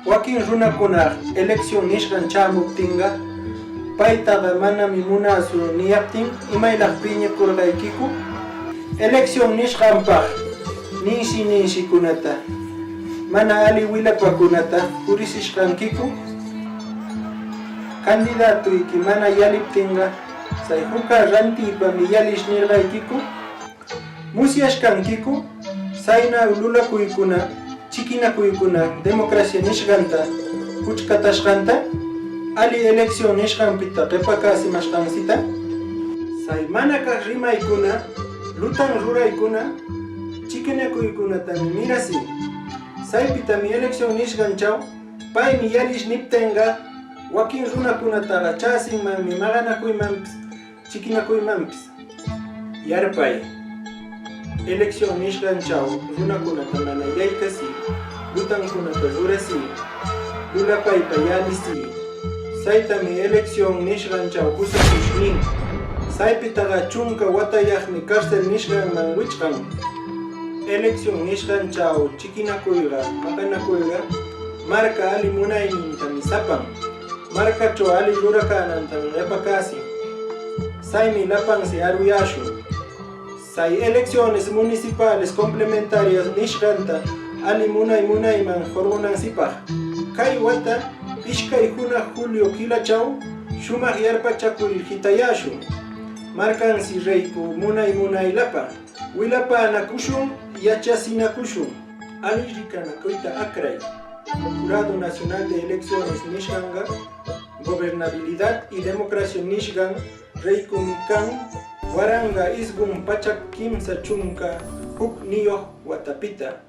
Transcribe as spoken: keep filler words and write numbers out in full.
Wakin runakunaq elección nisqan chämuptinqa, paytaqa manami munäsu niyaptin, imaylaq piñakurqaykiku? Elección nisqanpaq ninshi ninshikunata, mana ali wilapakunata purisishqankiku? Candidatuyki mana yaliptinqa, say huka rantipami yalish nirqaykiku? Musyashqankiku sayna lulakuykuna, chikinakuykuna democracia nisqanta huchkatashqanta, ali elección nisqanpita qipakasimasqansita? Say mana kaq rimaykuna, lutan ruraykuna, chikinakuykunatami mirasin. Saypitami elección nisqanchaw paymi yalish niptinqa, wakin runakunataqa chasinmanmi maqanakuymanpis, chikinakuymanpis. Yarpay, elección nisqanchaw runakunata mana yaykasi, lutankunata rurasi, lulapayta yalisi. Saytami elección nisqanchaw José Sus nin. Saypitaqa chunka watayaqmi cárcel nisqanman wichqan. Elección nisqanchaw chikinakuyqa, maqanakuyqa, marka ali munaynintami sapan. Markachaw ali rurakanantami qipakasin. Saymi lapansi aruyashun. Say elecciones municipales complementarias nisqanta ali munay munayman hurqunansipaq. Kay wata iskay hunaq julio kilachaw shumaq yarpachakuy hitayashun. Markansi reyku munay munaylapa wilapanakushun, yachasinakushun. Ali rikanakuyta akray. Jurado Nacional de Elecciones nisqanqa, gobernabilidad y democracia nisqan reykumi kan, waranqa isqun pachak kimsa chunka hukniyuq watapita.